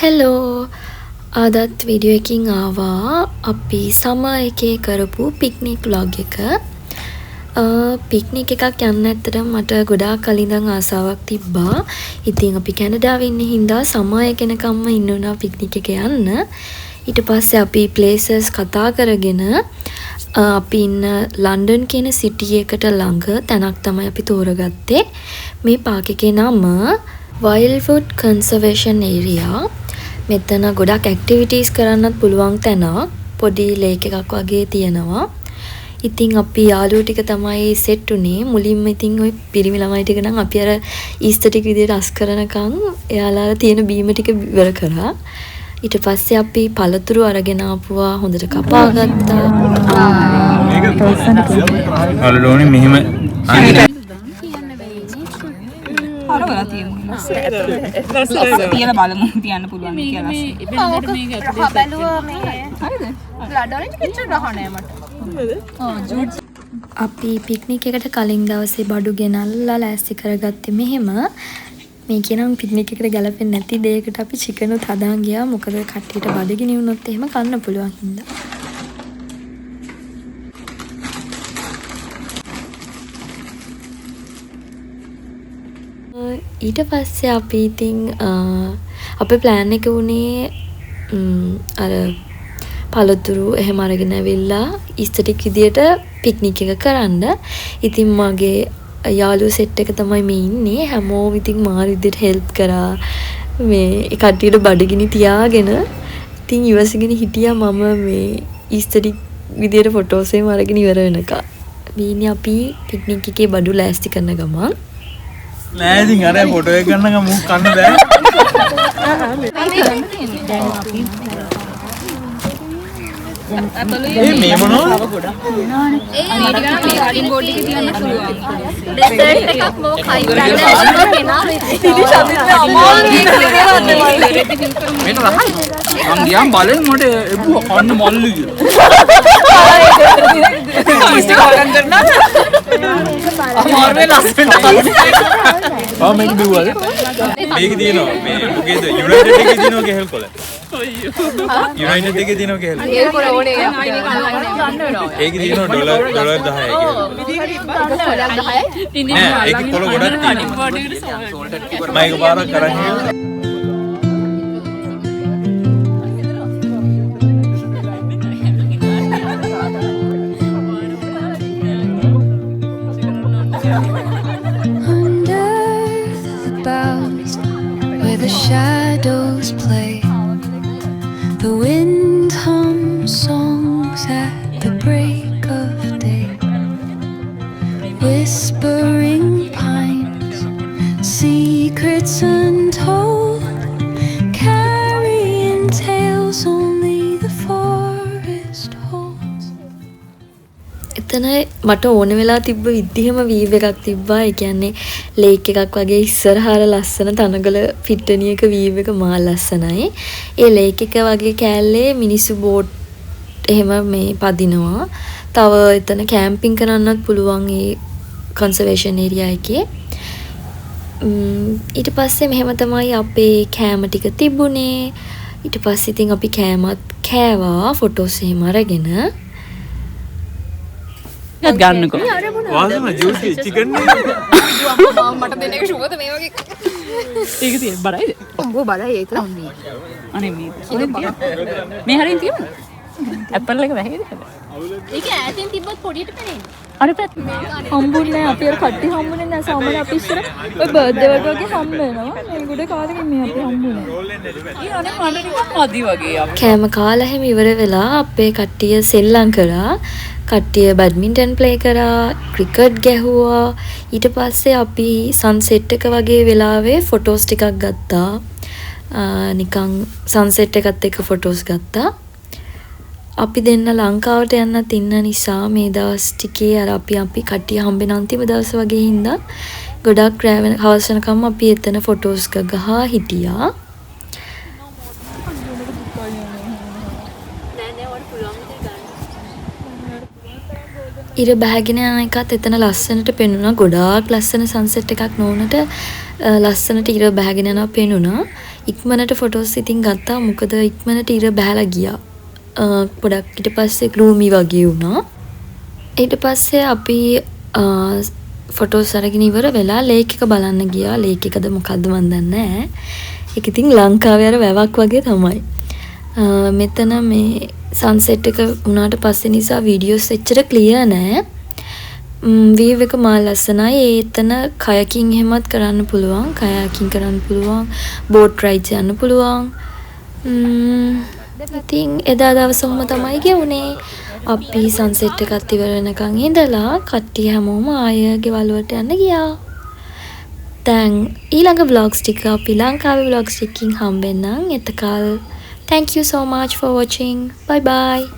Hello, අදත් video එකකින් ආවා. අපි සමර් එකේ කරපු පික්නික් ව්ලොග් එක. පික්නික් එකක් යන්න ඇත්තටම මට ගොඩාක් කලින් ඉඳන් ආසාවක් තිබ්බා. ඉතින් අපි කැනඩාවේ ඉන්න හින්දා සමර් එක එනකම්ම ඉන්න වුණා පික්නික් එක යන්න. ඊට පස්සේ අපි ප්ලේසස් කතා කරගෙන අපි ඉන්න ලන්ඩන් කියන සිටි එකට ළඟ තැනක් තමයි අපි තෝරගත්තේ. මේ පාක් එකේ නම වයිල්ඩ්වුඩ් කන්සර්වේෂන් ඒරියා. මෙතන ගොඩක් ඇක්ටිවිටීස් කරන්නත් පුළුවන් තැනක්. පොඩි ලේක් එකක් වගේ තියෙනවා. ඉතින් අපි යාළුවෝ ටික තමයි සෙට් වුණේ. මුලින්ම ඉතින් ඔය පිරිමි ළමයි ටික නම් අපි අර ඊස්ටර් ටික විදියට අස් කරනකන් එයාලා අර තියෙන බීම ටික ඉවර කරා. ඊට පස්සේ අපි පළතුරු අරගෙන ආපුවා හොඳට කපා ගත්තා. අර ඕනේ මෙහෙම හරවලා තියමු. තියලා බලමු තියන්න පුළුවන් කියලා. රහ බැලුවා මේ හරිද? බ්ලඩ් ඔරෙන්ජ් පිච්චර රහ නෑ මට. අපි පික්නික් එකට කලින් දවසේ බඩු ගෙනල්ලා ලෑස්ති කරගත්තේ මෙහෙම. මේකේ නම් පික්නික් එකට ගැලපෙන්නේ නැති දෙයකට අපි චිකනුත් හදාන් ගියා. මොකද කට්ටියට බඩගිනි වුණොත් එහෙම කන්න පුළුවන් හින්දා. ඊට පස්සේ අපි ඉතින් අපේ ප්ලෑන් එක වුණේ අර පළතුරු එහෙම අරගෙන ඇවිල්ලා ඊස්ටර් ටික විදියට පික්නික් එක කරන්න. ඉතින් මගේ යාළුවෝ සෙට් එක තමයි මේ ඉන්නේ. හැමෝම ඉතින් මාර විදියට හෙල්ප් කරා. මේ ඒ කට්ටියට බඩගිනි තියාගෙන ඉතින් ඉවසගෙන හිටියා මම මේ ඊස්ටර් ටික විදියට ෆොටෝස් එහෙම අරගෙන ඉවර වෙනකම්. මේ ඉන්නේ අපි පික්නික් එකේ බඩු ලෑස්ති කරන ගමන්. නෑ ඉතින් අර ෆොටෝ එක ගන්නකම් මූ කන්න බෑ. ඒ මේ මොනවද? මේ ටික නම් මේ කටින් බෝඩ් එකේ තියන්න පුළුවන්. ඩෙසර්ට් එකක් මොකක් හයි කරන්න මේක රහයි. මං ගියාම බලෙන් මට එබුවා කන්න මල්ලි කියලා. අමාරුවේ ලස්සනට ආ මේක බිව්වද? මේක තියෙනවා මේ මොකේද යුනයිටඩ් එකේ තියෙනවා කෙහෙල් කොළ. අයියෝ. යුනයිටඩ් එකේ තියෙනවා කෙහෙල් කොළ. ඒක ඕනේ අපිට ගන්න වෙනවා. ඒකේ තියෙනවා ඩොලර් ඩොලර් 10 කෙහෙල් කොළ. ඩොලර් 10යි. නෑ ඒකේ කොළ ගොඩක් තියෙනවා. මම එක පාරක් අරන් ගියා. Under the boughs where the shadows play, the wind hums songs at the break of day. Whispering pines, secrets untold, carrying tales only the forest holds. එතන මට ඕන වෙලා තිබ්බ විදිහම වීව් එකක් තිබ්බා. ඒ කියන්නේ ලේක් එකක් වගේ ඉස්සරහාර ලස්සන තනගල පිට්ටනියක වීව් එක මා ලස්සනයි. ඒ ලේක් එක වගේ කෑල්ලේ මිනිස්සු බෝට් එහෙම මේ පදිනවා. තව එතන කැම්පින් කරන්නත් පුළුවන් ඒ කන්සර්වේෂන් ඒරියා එකේ. ඊට පස්සේ මෙහෙම තමයි අපේ කෑම ටික තිබුණේ. ඊට පස්සේ ඉතින් අපි කෑමත් කෑවා ෆොටෝස් එහෙම අරගෙන. එකත් ගන්නකෝ. වාසන ජූස් චිකන් නේ. මට දෙන එක ෂුවර්ද මේ වගේ? ඒක තියෙන බරයිද? උඹ බලයි ඒක. අනේ මේ මේ හරින් තියෙනවද? ඇපල් එක වැහේද හැබැයි? ඒක ඈතින් තිබ්බොත් පොඩියට පේන්නේ. අර පැත්ත හම්බුන්නේ නැහැ. අපි අර කට්ටිය හම්බුනේ නැහැ. සාමාන්‍ය අපි ඉස්සර ඔය බර්ත්ඩේ වලට වගේ හම්බ වෙනවා. මේ ගොඩ කාලෙකින් මේ අපි හම්බුනේ. ඒ අනේ මට නිකන් මදි වගේ අපි. කෑම කාලා එහෙම ඉවර වෙලා අපේ කට්ටිය සෙල්ලම් කරා. කට්ටිය බැඩ්මින්ටන් ප්ලේ කරා, ක්‍රිකට් ගැහුවා. ඊට පස්සේ අපි සන්සෙට් එක වගේ වෙලාවේ ෆොටෝස් ටිකක් ගත්තා. නිකන් සන්සෙට් එකත් එක්ක ෆොටෝස් ගත්තා. අපි දෙන්න ලංකාවට යන්නත් ඉන්න නිසා මේ දවස් ටිකේ අර අපි කට්ටිය හම්බෙන අන්තිම දවස් වගේ හින්දා ගොඩක් රෑ වෙන හවස වෙනකම් අපි එතන ෆොටෝස් ගගහා හිටියා. ඉර බැහැගෙන යන එකත් එතන ලස්සනට පෙනුණා. ගොඩාක් ලස්සන සන්සෙට් එකක් නොවුනට ලස්සනට ඉර බැහැගෙන යනවා පෙනුණා. ඉක්මනට ෆොටෝස් ඉතින් ගත්තා. මොකද ඉක්මනට ඉර බැහැලා ගියා. පොඩක් ඊට පස්සේ ග්ලූමි වගේ වුණා. ඊට පස්සේ අපි ෆොටෝස් අරගෙන ඉවර වෙලා ලේක් එක බලන්න ගියා. ලේක් එකද මොකද්ද මන් දන්නේ නෑ. ඒක ඉතින් ලංකාවේ අර වැවක් වගේ තමයි. මෙතන මේ සන්සෙට් එක වුණාට පස්සේ නිසා වීඩියෝස් එච්චර ක්ලියර් නෑ. වීව් එක මාර ලස්සනයි. එතන කයකින් එහෙමත් කරන්න පුළුවන්. කයාකින් කරන්න පුළුවන්. බෝට් රයිඩ්ස් යන්න පුළුවන්. ඉතින් එදා දවස ඔහොම තමයි ගෙවුනේ. අපි සන්සෙට් එකත් ඉවර වෙනකන් ඉඳලා කට්ටිය හැමෝම ආය ගෙවල් වලට යන්න ගියා. දැන් ඊළඟ ව්ලොග්ස් ටික අපි ලංකාවේ ව්ලොග්ස් ටිකකින් හම්බෙන්නම්. එතකල්, thank you so much for watching. Bye bye.